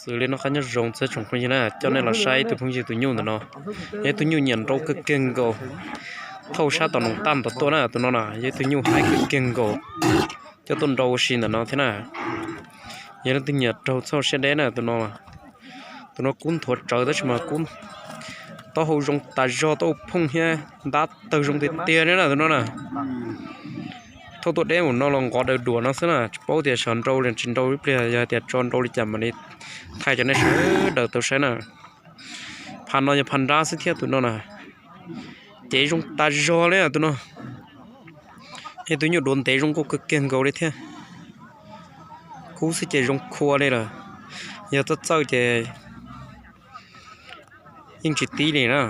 Xws li noj qab nyob zoo txog tsoom phooj ywg na, coj nej los saib ib tug phooj ywg tus nyuj ntawm no. Yog ib tug nyuj nyiam nrau kawg kiag nkaus. Thauj sab tom noog taj tom tuaj na, tus no na yog ib tug nyuj haib kawg kiag nkaus, coj tuaj nrau ua si ntawm no thiab na. Yog leej twg nyiam raug txhob siab deb na, tus no, tus no kub nthuav tsawv tab sis mas kub taub hau zoo tas zog, taub hau phooj thiab ntab tawg zoo tiag tiag li na tus no na. Thauj tuaj deb mus no los nqov daws duam no xwb na, tsis paub tias xyov nrau li tsis nrau ib pliag, yog tias tso nrau li cas mam li thaij rau nej sawv daws tau saib na. Phaj no yog phaj nrab xwb thiab tus no na. Cev zoo tas zog li tus no. Yog tus nyuj duav ntev zoo nkauj kawg kiag nkaus li thiab. Kub xwb ces zoo khua li lawm. Yog txawj txawj ces yeej tsis tib li na.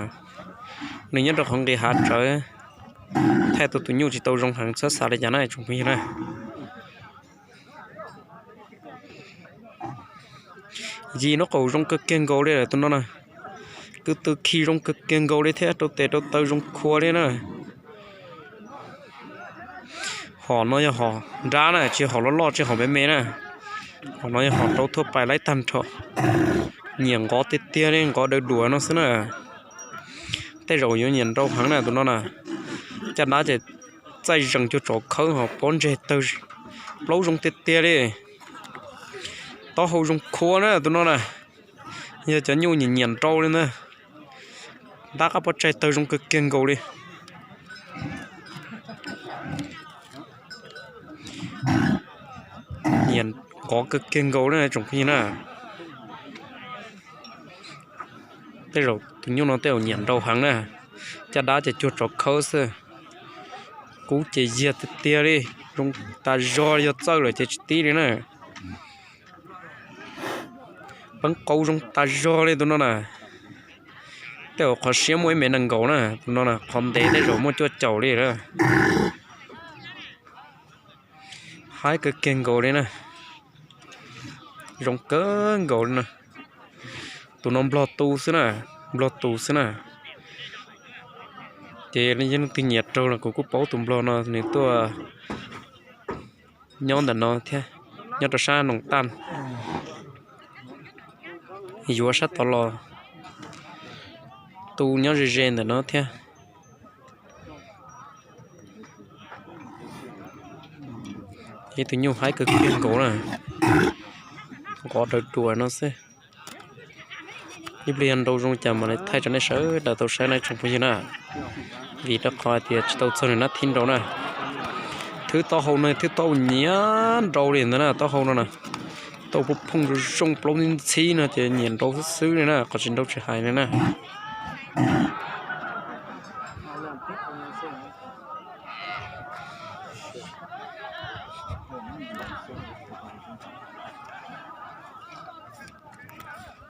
Nws nyob rau qhov nqis hav tsawv, thaij tau tus nyuj tsis tau zoo heev, txhob xav li cas na tsoom phooj ywg na. Yim no qaum zoo kawg kiag nkaus li lawm tus no na. Kwv tw khi zoo kawg kiag nkaus li thiab, rau tes rau taw zoo khua li na. Hom no yog hom nrab na, tsis hom loj loj tsis hom me me na. Hom no yog hom rau thuaj pais laib tag nrho. Nyiam nqov tiag tiag li, nqov daws duam no xwb na. Tej zaum yuav nyiam nrau heev na tus no na. Caj dab ces txaij zees cuag tsov khawb, ho pob ntseg tawg plaub zoo tiag tiag li. Taub hau zoo khua na tus no na. Yog cov nyuj nyiam nyiam nrau li ntawd, ntab qab pob tsaig tawg zoo kawg kiag nkaus li. Nyiam nqov kawg kiag nkaus li tsoom phooj ywg na. Tej zaum tus nyuj no tej zaum nyiam nrau heev na. Caj dab ces cuag tsov khawb xwb. Kub ces yag tiag tiag li, zoo tas zog, yog txawj lawm ces tsis tib li na. Peeb qau zoo tas zog li tus no na. Tej zaum qhov siab muaj ib mev nees nkaum na, tus no na qhov ntev tej zaum muaj cuaj caum li na. Haib kawg kiag nkaus li na. Zoo kawg nkaus li na. Tus no nplog tu xwb na, nplog tu xwb na. Ces yog leej twg nyiam raug los kuv kuj paub tus nplog no nws tuaj nyob ntawm no thiab, nyob rau sab Noom Taj. Yuav sab tod los tu nyob ze ze ntawm no thiab. Ib tug nyuj haib kawg kiag nkaus na, nqov daws duam no xwb. Ib pliag yog nrau zoo cas mam li thaij rau nej sawv daws tau saib na tsoom phooj ywg na. Vim rau qhov hais tias tsis tau txog nws nab thib nrau na. Thwb taub hau no thwb taub hau nyiam nrau li ntawd na, taub hau no na. Taub hau phooj zoo zoo plaub ntxhib ntxhib no ces nyiam nrau xwb xwb li na, qhov tsis nrau tsis hais li na.